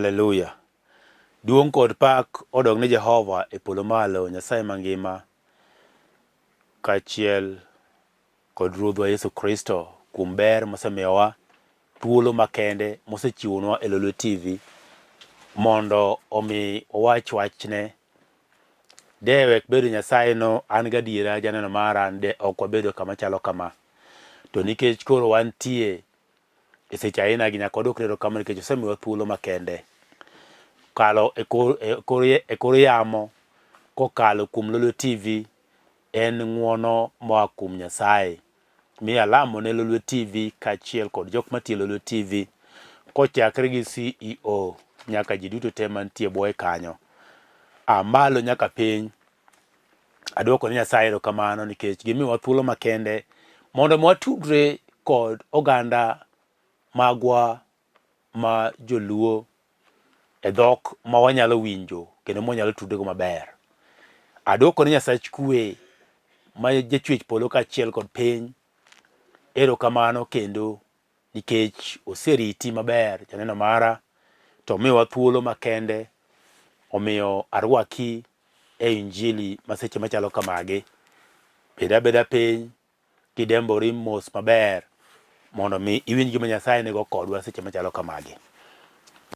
Haleluya! Duong' kod pak odog ne Jehova e polo malo, Nyasaye mangima, kaachiel kod Ruodhwa Yesu Kristo kuom ber mosemiyowa, thuolo makende mosechiwonwa e Lolwe TV mondo omi wawach wachne. De wek bedo Nyasaye no, an gadiera janeno mara de ok wabedo kama chalo kama. To nikech koro wantie E seche aina gi nyaka wadwok erokamano nikech osemiwa thuolo makende kalo e kor, e kor, e kor yamo kokalo kuom Lolwe TV en ng'uono moa kuom Nyasaye. Mi alamo ne Lolwe TV kaachiel kod jok matiyo e Lolwe TV kochakre gi CEO nyaka ji duto te mantie bwoye kanyo. A malo nyaka piny Adwoko ne Nyasaye erokamano nikech gimiyowa thuolo makende mondo mi watudre kod oganda magwa ma joluo e dhok ma wanyalo winjo kendo ma wanyalo tudrego maber. Adwoko ne Nyasach kwe ma jachwech polo kaachiel kod piny erokamano kendo nikech oseriti maber janeno mara to omiyowa thuolo makende omiyo arwaki e injili ma seche machalo kamagi. Bed abeda piny kidembori mos maber mondo mi iwinj gima Nyasaye nigo kodwa seche machalo kamagi.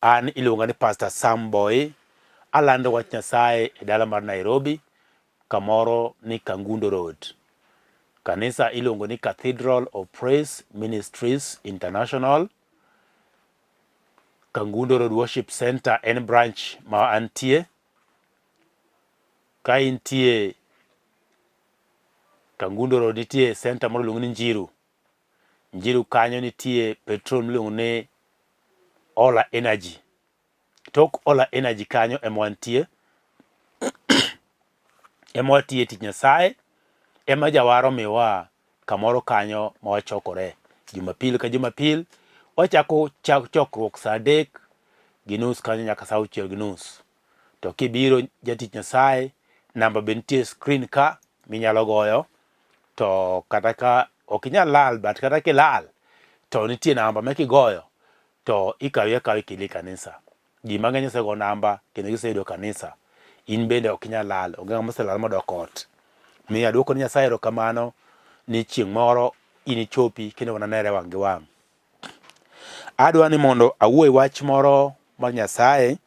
An iluonga ni Pastor Sam Boy, alando wach Nyasaye e dala mar Nairobi kamoro ni Kangundo Road. Kanisa iluongo ni Cathedral of Praise Ministries International. Kangundo Road Worship Center en branch ma antie. Ka intie Kangundo Road nitie center moro iluongo ni Njiru. Njiru kanyo nitie petrol miluongo ni Ola Energy. Tok Ola Energy kanyo ema wantie, ema watiye tich Nyasaye, ema jawar omiwa kamoro kanyo ma wachokore Jumapil ka Jumapil. Wachako chokruok saa 3:30 kanyo nyaka saa 6:30. To kibiro jatich Nyasaye, namba be nitie e screen ka minyalo goyo to kata ka ok inyal lal but kata kilal to nitie namba ma kigoyo to ikawi akawa ikeli e kanisa. Ji mang'eny osego namba kendo giseyudo kanisa. In bende ok inyal lal, onge ng'ama oselal modok ot. Omiyo aduoko ni Nyasaye erokamano ni chieng' moro inichopi kendo wananere wang' gi wang'. Adwa ni mondo awuo e wach moro mar Nyasaye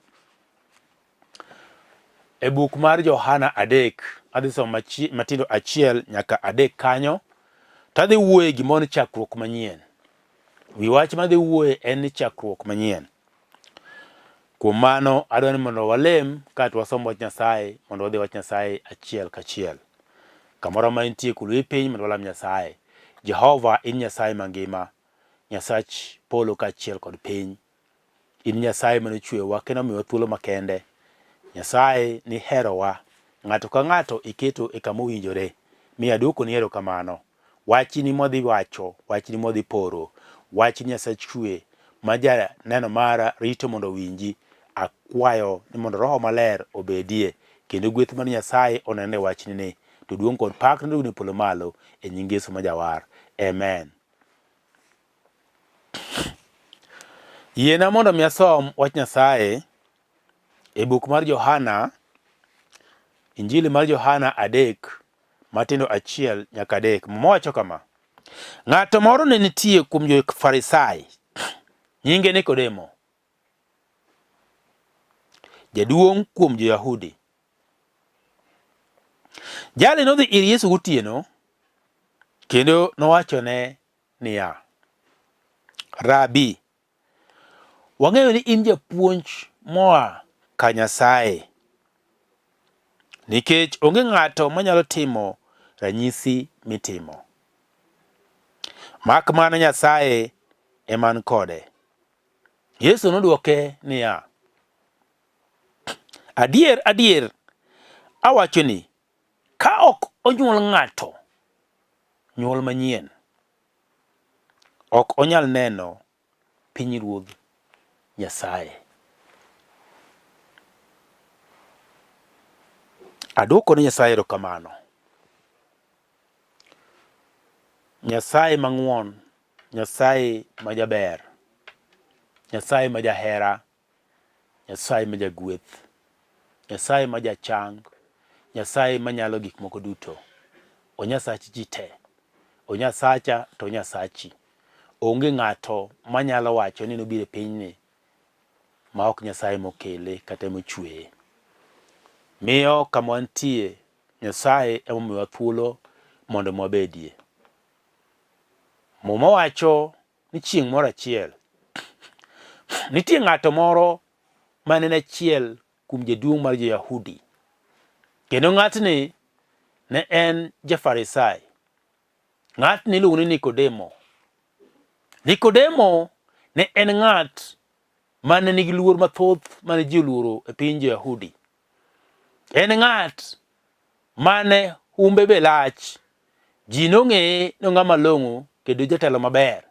e buk mar Johana 3, adhi somo matindo 1 nyaka 3 kanyo, to adhi wuoye gimoro ni chakruok manyien. Wi wach madhi wuoye en ni chakruok manyien. Kuom mano, adwa ni mondo walem kaeto wasom wach Nyasaye mondo wadhi wach Nyasaye achiel kachiel. Kamoro ma intie kuluwi piny mondo walam Nyasaye. Jehova in Nyasaye mangima, Nyasach polo kaachiel kod piny. In Nyasaye mane ochweyowa kendo omiyowa thuolo makende. Nyasaye niherowa. Ng'ato ka ng'ato iketo e kama owinjore. Mi aduokoni erokamano. Wachni mwadhi wacho, wachni mwadhi poro, wach Nyasach kwe ma janeno mara rito mondo owinji. Akwayo ni mondo Roho Maler obedie kendo gweth mar Nyasaye onene e wachni ni. To duong' kod pak nodogni e polo malo e nying Yesu ma Jawar. Amen. Yiena mondo mi asom wach Nyasaye e buk mar Johana, Injili mar Johana 3 matindo 1 nyaka 3. Muma wacho kama: Ng'ato moro ne nitie kuom jo-Farisai, nyinge Nikodemo, jaduong' kuom jo-Yahudi. Jali nodhi ir Yesu gotieno kendo nowachone niya, Rabi, wang'eyo ni in japuonj moa ka Nyasaye, nikech onge ng'ato manyalo timo ranyisi mitimo, mak mana Nyasaye ema ni kode. Yesu nodwoke niya, Adier, adier, awachoni, ka ok onyuol ng'ato nyuol manyien, ok onyal neno pinyruodh Nyasaye. Adwoko ne Nyasaye erokamano. Nyasaye mang'won, Nyasaye ma jaber, Nyasaye ma jahera. Nyasaye ma jagweth, Nyasaye ma jachang, Nyasaye manyalo gik moko duto. O Nyasach ji te. O Nyasacha to o Nyasachi. Onge ng'ato manyalo wacho ni nobiro e pinyni ma ok Nyasaye mokele kata mochweye. Miyo kama wantie Nyasaye emomiyowa thuolo mondo mwabedie. Muma wacho ni chieng' moro achiel nitie ng'ato moro mane en achiel kuom jaduong' mar jo-Yahudi. Kendo ng'atni ne en ja-Farisai. Ng'atni iluongo ni Nikodemo. Nikodemo ne en ng'at mane nigi luor mathoth mane ji oluoro e piny jo-Yahudi. En ng'at mane humbe be lach. Ji nong'eye ni ng'ama long'o kendo jatelo maber.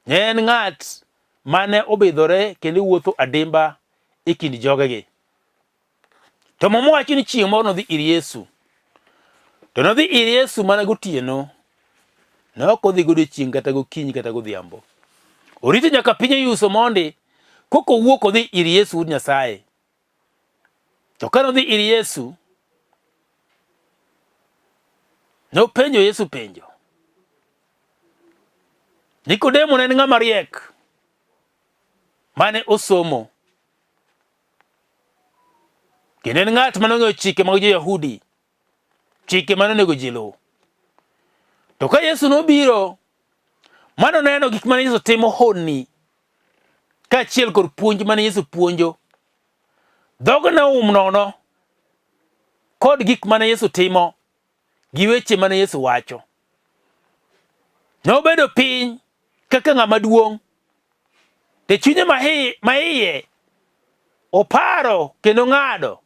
Ne en ng'at mane obidhore kendo wuotho adimba e kind jogegi. To Muma wacho ni chieng' moro nodhi ir Yesu. To nodhi ir Yesu mana gotieno. Ne ok odhi godiechieng' kata gokinyi kata godhiambo. Orito nyaka piny oyuso mondi koka owuok odhi ir Yesu wuod Nyasaye. To kane odhi ir Yesu, nopenjo Yesu penjo. Nikodemo ne en ng'ama riek mane osomo kendo en ng'at mane ong'eyo chike mag jo-Yahudi, chike mane onego ji luw. To ka Yesu nobiro mane oneno gik mane Yesu timo honni kaachiel kod puonj mane Yesu puonjo, dhoge noum nono kod gik mane Yesu timo gi weche mane Yesu wacho. Nobedo piny kaka ng'ama duong' to chunye maiye oparo kendo ng'ado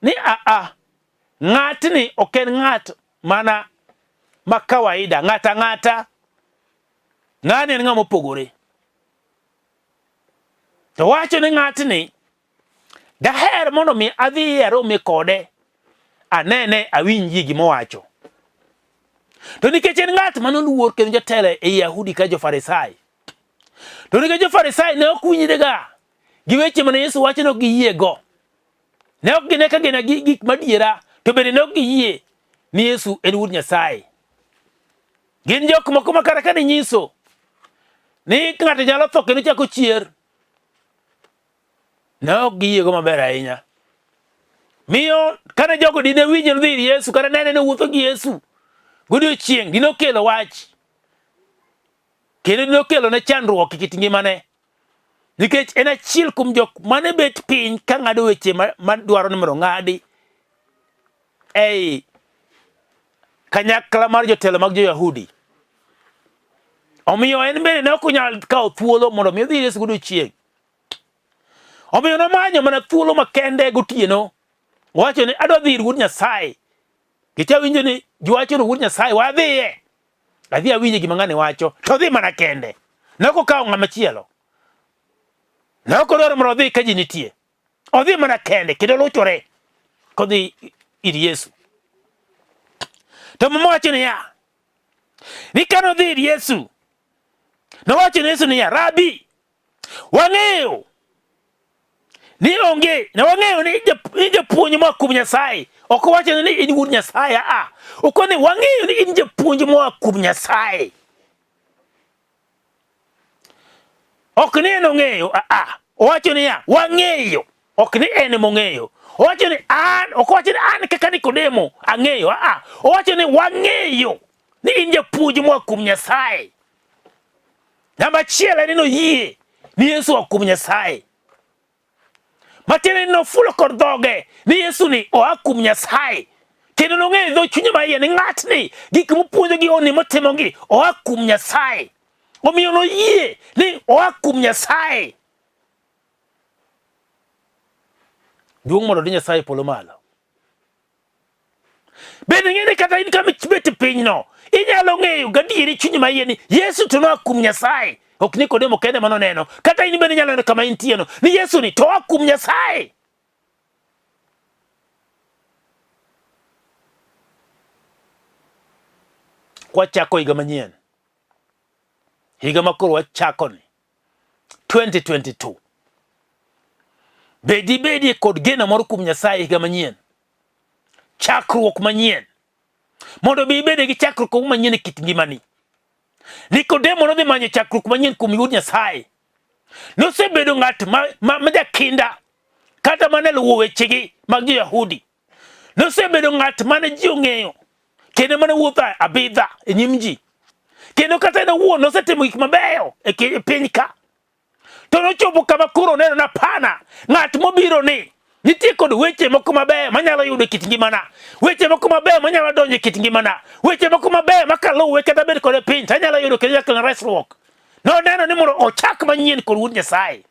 ni aa, ng'atni ok en ng'at mana ma kawaida, ng'at ang'ata, ng'ani en ng'ama opogore. To wacho ni ng'atni daher mondo mi adhi aromie kode anene awinjie gima owacho. To nikech en ng'at mane oluor kendo jatelo e Yahudi ka jo-Farisai, to nikech jo-Farisai ne ok winjrega gi weche mane Yesu wacho ne ok giyiego, ne ok gine ka gin gik madiera, to bende ne ok giyie ni Yesu en wuod Nyasaye. Gin jok moko ma kata kane nyiso ni ng'ato nyalo tho kendo chako chier, ne ok giyiego maber ahinya. Miyo kane jogo dine winjo nodhi ir Yesu kata nene nowuotho gi Yesu godiechieng' dine okelo wach kendo dine okelo ne chandruok e kit ngimane nikech en achiel kuom jok mane bet piny ka ng'ado weche madwaro ni mondo ong'adi ei kanyakla mar jotelo mag jo-Yahudi. Omiyo en bende ne ok onyal kawo thuolo mondo mi odhi ir Yesu godiechieng'. Omiyo nomanyo mana thuolo makende gotieno. Owacho ni adwa dhi ir Wuod Nyasaye. Nikech awinjo ni ji wacho ni Wuod Nyasaye wadhiye. Adhi awinje gima ng'ani wacho. To odhi mana kende. Ne ok okawo ng'ama chielo. Ne ok odwaro mondo odhi ka ji nitie. Odhi mana kende kendo luchore kodhi ir Yesu. To Muma wacho niya, ni kane odhi ir Yesu, nowacho ne Yesu niya, Rabi, Wang'eyo ni onge, ne wang'eyo ni japuonj moa kuom Nyasaye. Ok owacho ni in wuod Nyasaye, a okone wang'eyo ni in japuonj moa kuom Nyasaye. Ok ni en ong'eyo, a owacho niya, wang'eyo. Ok ni en mong'eyo. Owacho ni an, ok owacho ni an kaka Nikodemo ang'eyo, a owacho ni wang'eyo ni in japuonj moa kuom Nyasaye. Namba achiel en ni noyie ni Yesu oa kuom Nyasaye. Matiende ni nofulo kod dhoge ni Yesu ni oa kuom Nyasaye. Kendo nong'eyo dho chunye maiye ni ng'atni gik mopuonjo gi honni motimogi oa kuom Nyasaye. Omiyo noyie ni oa kuom Nyasaye. Duong' mondo odhi Nyasaye polo malo. Bende ing'e ni kata in kama ibet e pinyno, inyalo ng'eyo gadieri chunyi ma iye ni Yesu to noa kuom Nyasaye. Ok Nikodemo kende mano neno, kata in bende inyalo neno kama intieno ni Yesu ni to oa kuom Nyasaye. Kwachako higa manyien, higa ma koro wachakoni 2022. Be dibedie kod geno moro kuom Nyasaye higa manyien? Chakruok manyien. Mondo mi ibede gi chakruok manyien e kit ngimani. Nikodemo nodhi manyo chakruok manyien kuom Wuod Nyasaye. Nosebedo ng'at ma, ma, ma jakinda kata mana e luwo wechegi mag jo-Yahudi. Nosebedo ng'at mane ji ong'eyo kendo mane wuotho abidha e nyim ji. Kendo kata en owuon nosetimo gik mabeyo e piny ka. To nochopo kama koro oneno na pana ng'at mobiro ni nitie kod weche moko mabeyo manyalo yudo e kit ngimana, weche moko mabeyo manyalo donjo e kit ngimana, weche moko mabeyo ma kaluwe kata bed kode piny to anyalo yudo kendo nyaka resruok. Noneno ni mondo ochak manyien kod Wuod Nyasaye.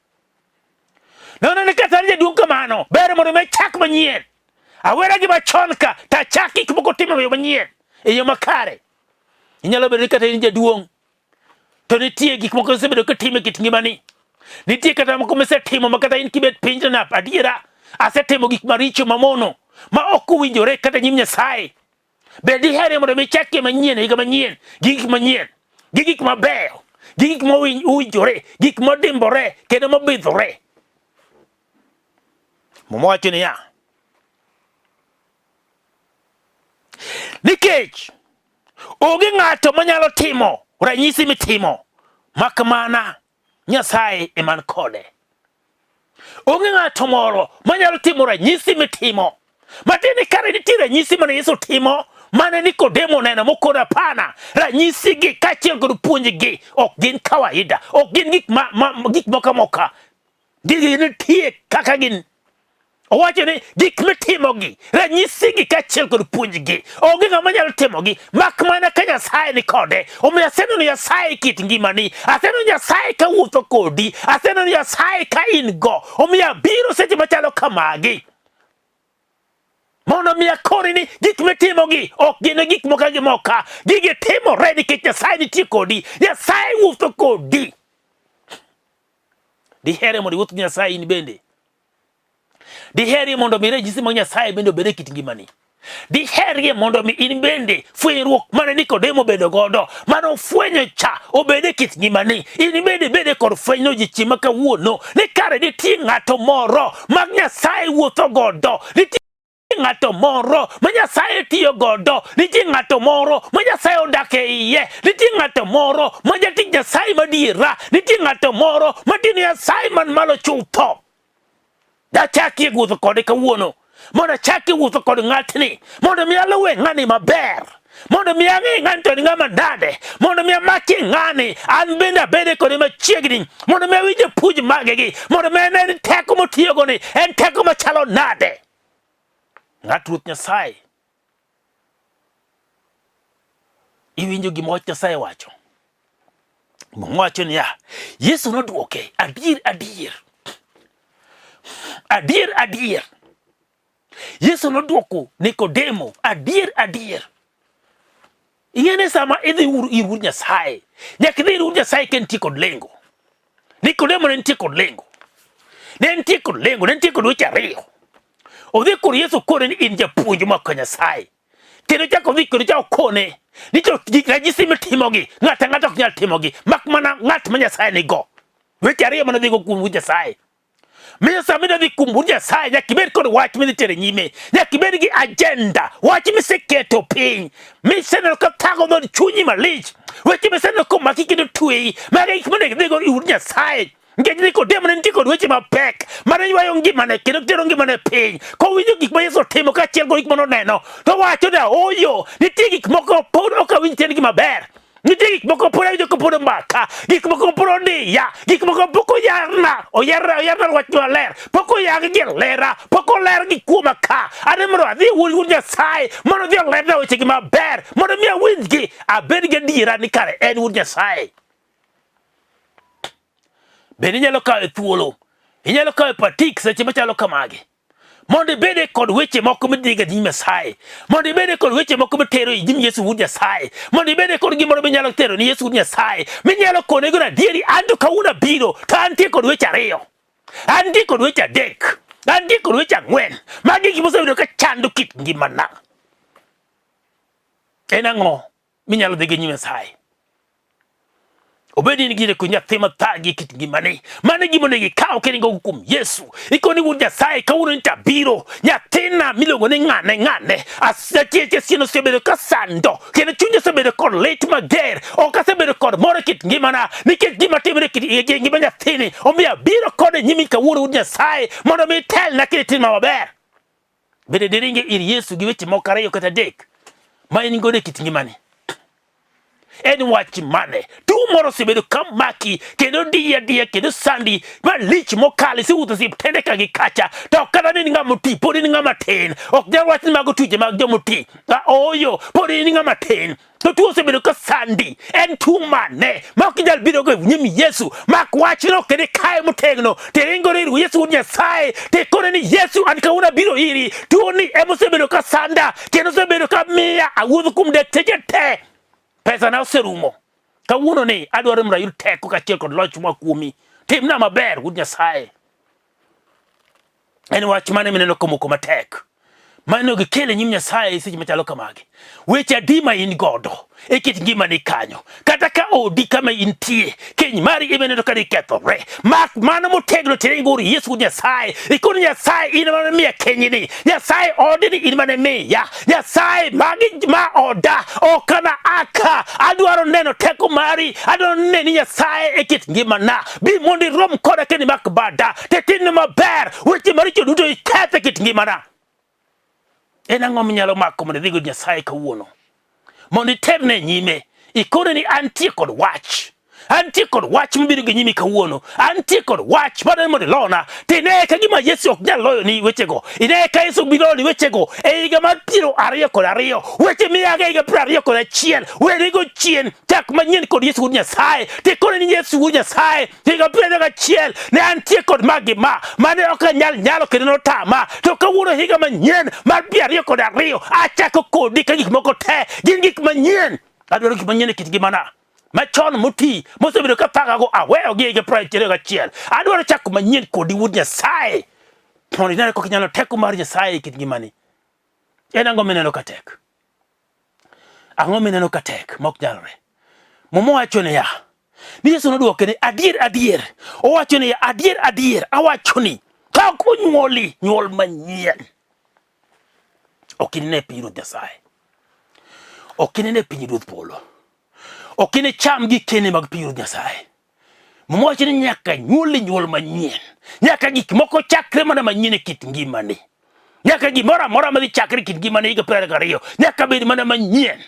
Noneno ni kata an jaduong' kamano, ber mondo mi achak manyien. Awera gi machon ka to achak gik moko timo e yo manyien, e yo makare. Inyalo bedo ni kata in jaduong' to nitie gik moko misebedo kitimo e kit ngimani. Nitie kata moko misetimo ma kata in kibet piny to nap adiera asetimo gik maricho mamono ma ok owinjore kata nyim Nyasaye. Be dihere mondo mi ichakie manyien higa manyien gi gik manyien gi gik mabeyo gi gik mowinjore gik modimbore kendo mobidhore? Muma wacho niya, nikech onge ng'ato manyalo timo ranyisi mitimo mak mana Nyasaye eman kode. Onge ng'ato moro manyalo timo ranyisi mitimo. Matiende kare nitie ranyisi mane Yesu timo mane Nikodemo neno mokono hapana, ranyisi gi kaachiel kod puonjgi ok gin kawaida, ok gin gik ma, ma, gik moko amoka. Gigi nitie kaka gin. Owacho ni gik mitimogi, ranyisigi kaachiel kod puonjgi, onge ng'ama nyalo timogi mak mana ka Nyasaye ni kode. Omiyo aseneno Nyasaye e kit ngimani, aseneno Nyasaye ka wuotho kodi, aseneno Nyasaye ka in go. Omiyo abiro seche machalo kamagi mondo mi akoni ni gik mitimogi ok gin gik moka gi moka, gigi timore nikech Nyasaye nitie kodi, Nyasaye wuotho kodi. Dihere mondo iwuoth gi Nyasaye in bende? Diherie mondo mi ranyisi mag Nyasaye bende obed e kit ngimani? Diherie mondo mi in bende fwenyruok mane Nikodemo obedo godo, mane ofwenyo cha obed e kit ngimani, in bende ibede kod fwenyno odiechieng' ma kawuono, ni kare nitie ng'ato moro mag Nyasaye wuotho godo, nitie ng'ato moro ma Nyasaye tiyo godo, nitie ng'ato moro ma Nyasaye odak e iye, nitie ng'ato moro ma jatich Nyasaye madiera, nitie ng'ato moro ma tiyo Nyasaye man malo chutho. Dachakie wuotho kode kawuono, mondo achakie wuotho kod ng'atni, mondo mi aluwe ng'ani maber, mondo mi ang'e ng'ani to en ng'ama nade, mondo mi amakie ng'ani, an bende abede kode machiegni, mondo mi awinje puonj magegi, mondo mi ane ni teko motiyogo ni en teko machalo nade. Ng'at Ruoth Nyasaye, iwinjo gima wach Nyasaye wacho? Muma wacho niya, Yesu nodwoke, adier adier, adier adier. Yesu nodwoko Nikodemo, adier adier. Ing'e ni sama idhi ir Wuod Nyasaye, nyaka idhi ir Wuod Nyasaye ka entie kod lengo. Nikodemo ne nitie kod lengo. Ne nitie kod lengo, ne nitie kod weche ariyo. Odhi kod Yesu kone ni in japuonj maka Nyasaye. Kendo chako odhi kendo chako kone ni to gik ranyisi mitimogi ng'ato ang'ata ok nyal timogi mak mana ng'at ma Nyasaye nigo. Weche ariyo mane odhigo kuom Wuod Nyasaye. Miyo sama idhi kuom Wuod Nyasaye nyaka ibed kod wach midhi tero nyime, nyaka ibed gi agenda, wach miseketo piny, miseneno ka thago dhood chunyi malich, weche miseneno komaki kendo tweyi, mago e gik monego idhigo ir Wuod Nyasaye. Nikech Nikodemo ne nitie kod weche mapek mane ywayo ngimane kendo tero ngimane piny. Kowinjo gik ma Yesu timo kaachiel kod gik mane oneno, to wacho ni ooyo, nitie gik moko pod ok awinj tiendgi maber. Nitie gik moko pod awinjo kapod omaka, gik moko pod odiya, gik moko pok oyarna, oyarna, oyarna wach maler, pok oyang gi lera, pok oler gi kuoma ka. An mondo adhi wuod wuod Nyasaye, mondo odhi olerna wechegi maber, mondo mi awinjgi, abed gi adiera ni kare en wuod Nyasaye. Bende inyalo kawe thuolo, inyalo kawe patik seche machalo kamagi mondo ibede kod weche moko midhiga nyim Nyasaye, mondo ibede kod weche moko mitero e nyim Yesu wuod Nyasaye, mondo ibede kod gimoro minyalo tero ni Yesu wuod Nyasaye, minyalo kone go adieri, an to kawuono abiro to antie kod weche ariyo, antie kod weche adek, antie kod weche ang'wen, magi gik moseyudo ka chando kit ngimana. En ang'o minyalo dhigo nyim Nyasaye? Obed ni in gi nyathi mathagi e kit ngimani, mano e gima onego ikaw kiringo kuom Yesu. Ikoni wuod Nyasaye, kawuono ni tabiro, nyathina miluongo ni ng'ane ng'ane, jachien osebedo ka sando, kendo chunya osebedo kod lit mager, ok asebedo kod mor e kit ngimana, nikech gima timore e kit e ngima nyathini, omiyo abiro kode nyimi kawuono wuod Nyasaye, mondo mi itelna kendo itimna maber. Bende diringe ir Yesu gi weche moko ariyo kata adek ma in godo e kit ngimani? En wach mane? Tuo moro osebedo ka maki kendo diyi adiya kendo sandi malich mokalo, isewuotho osiptende ka gi kacha, to kata ni in ng'ama oti, pod in ng'ama tin. Ok nyal wach ni mago tuoche mag joma oti. Ooyo, pod in ng'ama tin. To tuo osebedo ka sandi, en tuo mane ma ok inyal biro go e nyim Yesu mak wachno kendo ikaye motegno tiringo ir Yesu wuod Nyasaye tikone ni Yesu an kawuono abiro iri, tuoni ema osebedo ka sanda kendo osebedo ka miya awuotho kuom dakteche te, pesana oserumo, kawuono ni adwaro mondo ayud teko kaachiel kod loch moa kuomi, timna maber wuod Nyasaye. En wach mane mineno komoko matek mano gikele nyim Nyasaye seche machalo kamagi? Weche adi ma in godo e kit ngimani kanyo, kata ka odi kama intie, keny mari ema ineno ka nikethore, mak mano motegno tiringo ir Yesu Nyasaye, ikoni Nyasaye in mane miya kenyni, Nyasaye odni in mane miya, Nyasaye magi ma oda ok ana aka, adwaro neno teko mari, adwaro neni Nyasaye e kit ngimana, bi mondo irom koda kendo imak bada, titimna maber, weche maricho duto iketh e kit ngimana. En ang'o minyalo mako mondo idhigo Nyasaye kawuono? Mondo iterne nyime, ikone ni antie kod wach. Antie kod wach mabiro gi nyimi kawuono. Antie kod wach madwaro mondo ilona. To ine ka gima Yesu ok nyal loyoni wechego. Ine ka Yesu biro loyoni wechego e higa mar 22. Weche miyago e higa 21. Werigo chien. Chak manyien kod Yesu wuod Nyasaye. Tikone ni Yesu wuod Nyasaye higa 21 ne antie kod ma gi ma mane ok anyal nyalo kendo notama. To kawuono higa manyien mar 22 achako kodi ka gik moko te gin gik manyien. Adwaro gik manyien e kit ngimana. Machon moti mosebedo ka thagago aweyogi e higa 21. Adwaro chako manyien kodi wuod Nyasaye. Mondo inene kaka inyalo teko mar Nyasaye e kit ngimani. En ang'o mineno ka tek? Ang'o mineno ka tek ma ok nyalre? Muma wacho niya, ni Yesu nodwoke ni adier adier, owacho niya adier adier, awacho ni ka ok onyuoli nyuol manyien, ok inine pinyruoth Nyasaye, ok inine pinyruodh polo, ok inicham gikeni mag pinyruodh Nyasaye. Muma wacho ni nyaka nyuoli nyuol manyien, nyaka gik moko chakre mana manyien e kit ngimani, nyaka gimoro amora madhi chakre e kit ngimani higa 22 nyaka bed mana manyien,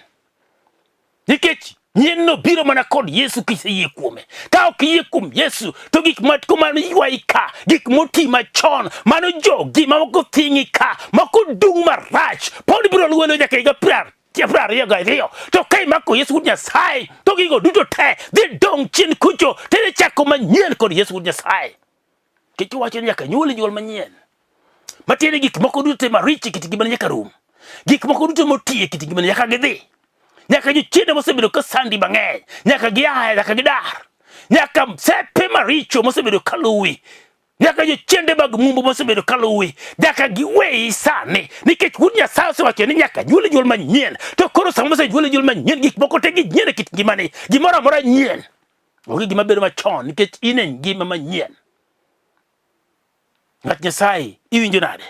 nikech nyienno biro mana kod Yesu kiseyie kuome. Ka ok iyie kuom Yesu to gik matko mano ywayi ka, gik moti machon mano jogi mamoko thing'i ka, moko dung' marach pod biro luwelo nyaka higa 22. To ka imako Yesu wuod Nyasaye to gigo duto te dhi dong' chien kucho to idhi chako manyien kod Yesu wuod Nyasaye. Nikech owacho ni nyaka nyuoli nyuol manyien. Matiende gik moko duto te maricho e kit ngimani nyaka rum. Gik moko duto moti e kit ngimani nyaka gidhi. Nyaka jochiende mosebedo ka sandi mang'eny nyaka gia, nyaka gidar. Nyaka sepe maricho mosebedo ka luwi, nyaka jochiende mag mumbu mosebedo ka luwi nyaka giweyi sani, nikech wuod Nyasaye osewacho ni nyaka nyuoli nyuol manyien. To koro sama osenyuoli nyuol manyien, gik moko te ginyien e kit ngimani, gimoro amora nyien, onge gima bedo machon nikech in e ngima manyien. Ng'at Nyasaye, iwinjo nade?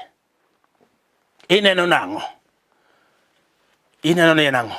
Ineno nang'o? Ineno ni en ang'o?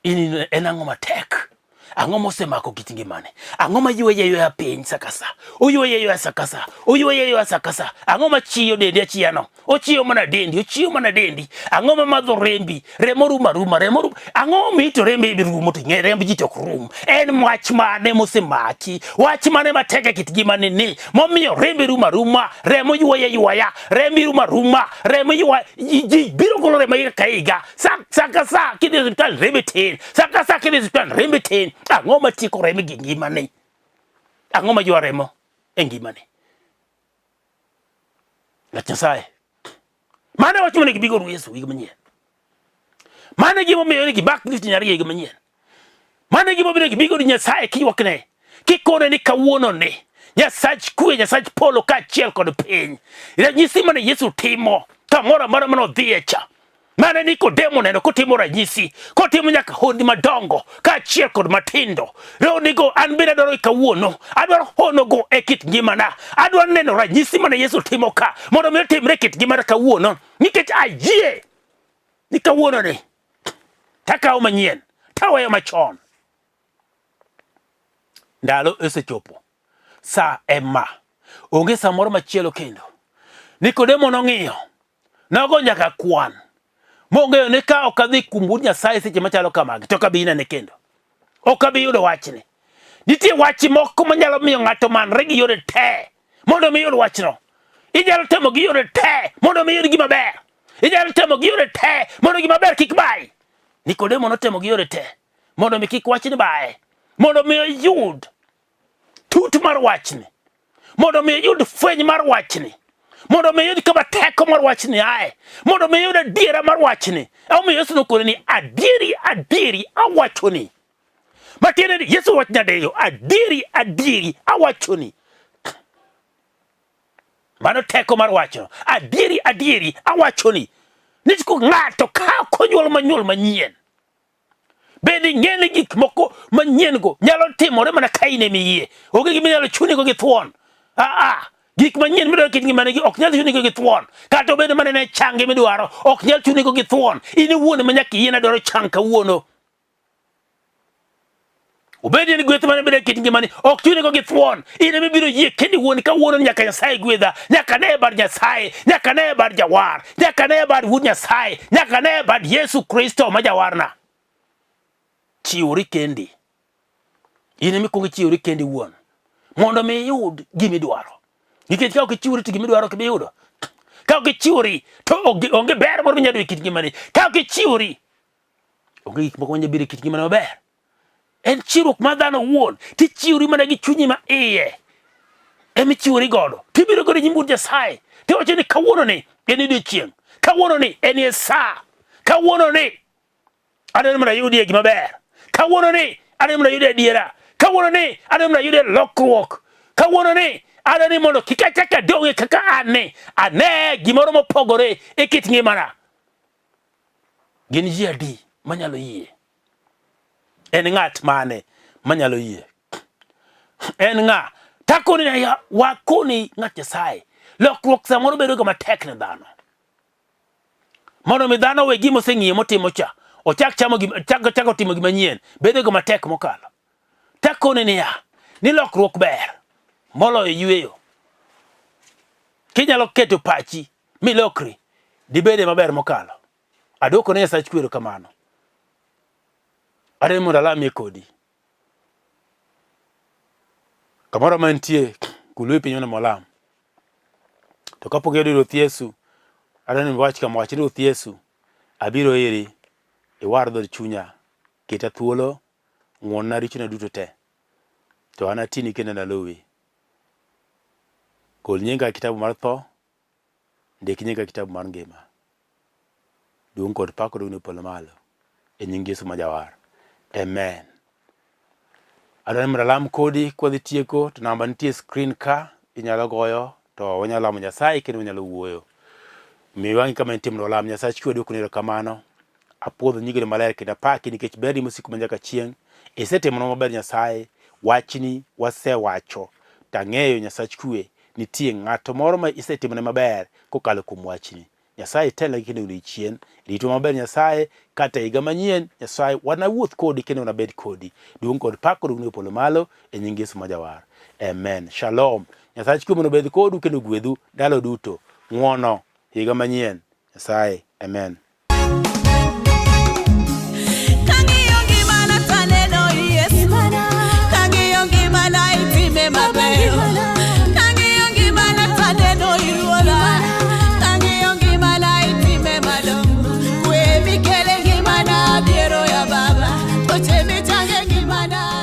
In en ang'o matek? Ang'o mosemako kit ngimane? Ang'o ma yueye ayueya piny sa ka sa? Oyueye ayueya sa ka sa. Oyueye ayueya sa ka sa. Ang'o ma chiyo dendi achiyano? Ochiyo mana dendi, ochiyo mana dendi. Ang'o ma madho rembi? Remo rumo aruma, remo rumo. Ang'o mi to rembi rumo to ing'e remb ji to ok rum. En wach mane mosemaki? Wach mane matek e kit ngimani ni momiyo rembi rumo aruma, remo yuoye yuaya, rembi rumo aruma, remo ywa ji biro golo remo higa ka higa. Sa sa ka sa kidhi e osiptal rembi tin, sa ka sa kidhi e osiptal rembi tin. Ang'o matieko remo gi ngimani? Ang'o ma ywa remo e ngimani? Ng'at Nyasaye. Mano e wach monego ibigo Yesu higa manyien. Mano e gimomiyo onego ibak Kristo nyariyo higa manyien. Mano e gimomiyo onego ibigo Nyasaye kiywakne, kikone ni kawuono ni Nyasach kwe, Nyasach polo kaachiel kod piny. Ranyisi mane Yesu timo kamoro amora mane odhiye cha. Mane Nikodemo neno kotimo ranyisi, kotimo nyaka honni madongo kaachiel kod matindo. Honigo an bende adwaro kawuono, adwaro honogo e kit ngimana. Adwaro neno ranyisi mane Yesu timo ka mondo mi otimre e kit ngimana kawuono, nikech ayie ni kawuono ni takawo manyien taweyo machon. Ndalo osechopo, sa ema, onge sa moro machielo kendo. Nikodemo nong'iyo Nogo nyaka kwan mong'eyo ni ka ok adhi kuom Wuod Nyasaye seche machalo kamagi to ok abi nene kendo. Ok abi yudo wachni. Nitie wach moko manyalo miyo ng'ato manre gi yore te mondo mi yud wachno. Inyalo temo gi yore te mondo mi yud gima ber. Inyalo temo gi yore te mondo gima ber kik bayi. Nikodemo notemo gi yore te mondo mi kik wachni baye, mondo mi oyud tut mar wachni, mondo mi iyud fweny mar wachni, mondo mi iyud kama teko mar wachni ae, mondo mi iyud adiera mar wachni. Emomiyo Yesu nokone ni adieri adieri awachoni. Matiende ni Yesu wach nyadiriyo, adieri adieri awachoni. Mano teko mar wachno. Adieri adieri awachoni. Ni ng'ato ka ok onyuol manyuol manyien Bende ing'e ni gik moko manyien-go nyalo timore mana ka in ema iyie. Onge gima inyalo chunigo gi thuon. Aa, gik manyien midwaro e kit ngimani ok nyal chunigo gi thuon. Kata obedo mana ne changi midwaro, ok nyal chunigo gi thuon. In iwuon ema nyaka iyie ni adwaro chang kawuono. Obed ni gweth mane bedo e kit ngimani ok chunigo gi thuon. In ema ibiro yie kendi wuon kawuono ni nyaka Nyasaye gwedha, nyaka ne bad Nyasaye, nyaka ne bad Jawar, nyaka ne bad Wuod Nyasaye, nyaka ne bad Yesu Kristo ma Jawarna. Chiwri kendi. In ema ikwongo ichiwri kendi wuon mondo mi iyud gima idwaro. Nikech ka ok ichiwri to gima idwaro ok ibi yudo. Ka ok ichiwri to onge ber moro minyalo yudo e kit ngimani. Ka ok ichiwri onge gik moko manyalo biro e kit ngimani maber. En chiwruok mar dhano owuon. Tichiwri mana gi chunyi ma iye. Ema ichiwori godo. Tibiro godo e nyim Wuod Nyasaye. Tiwacho ni kawuono ni en odiechieng'. Kawuono ni en e sa. Kawuono ni adwaro mondo ayudie gima ber. Kawuono ni adwaro mondo ayudie adiera. Kawuono ni adwaro mondo ayudie lokruok. Kawuono ni adwaro ni mondo kik achak adong'e kaka an ni. Ane gimoro mopogore e kit ngimana. Gin ji adi manyalo yie? En ng'at mane manyalo yie? En ng'a? Takoni na wakoni ng'at Nyasaye. Lokruok samoro bedo ga matek ne dhano. Mondo mi dhano owe gima oseng'iyo motimo cha, ochak chamo gima chak chako timo gima nyien, bedo ga matek mokalo. Takoni niya, ni lokruok ber moloyo yueyo. Kinyalo keto pachi milokri, dibede maber mokalo. Adwoko ne Nyasach kwe erokamano. Adwaro mondo alamie kodi. Kamoro ma entie, kulu e piny mondo walam. To kapok iyudo Ruoth Yesu, adwaro ni iwach kama, wach ni Ruoth Yesu, abiro iri, iwar dhood chunya, keta thuolo, ng'wonna richona duto te. To an atini kendo analuwi. Gol nyinga e kitabu mar tho, Ndik nyinga e kitabu mar ngima. Duong' kod pak odogni e polo malo. E nying Yesu ma Jawar. Amen. Adwaro ni mondo alam kodi kwadhi tieko to namba nitie e screen ka inyalo goyo to wanyalo lamo Nyasaye kendo wanyalo wuoyo. Mi wang'i kama intie mondo walam Nyasach kwe duokoni erokamano. Apuodho nyingni maler kendo apaki nikech berni mosiko manyaka chieng'. Isetimonwa maber Nyasaye, wachni wasewacho to ang'eyo Nyasach kwe nitie ng'ato moro ma isetimone maber kokalo kuom wachni. Nyasaye itelnegi kendo odiechieng'. Ritwa maber Nyasaye, kata higa manyien Nyasaye wanawuoth kodi kendo wanabed kodi. Duong' kod pak odogni e polo malo e nying Yesu ma Jawar. Amen. Shalom. Nyasach kwe mondo obed kodu kendo ogwedhu ndalo duto. Ng'wono higa manyien. Nyasaye. Amen.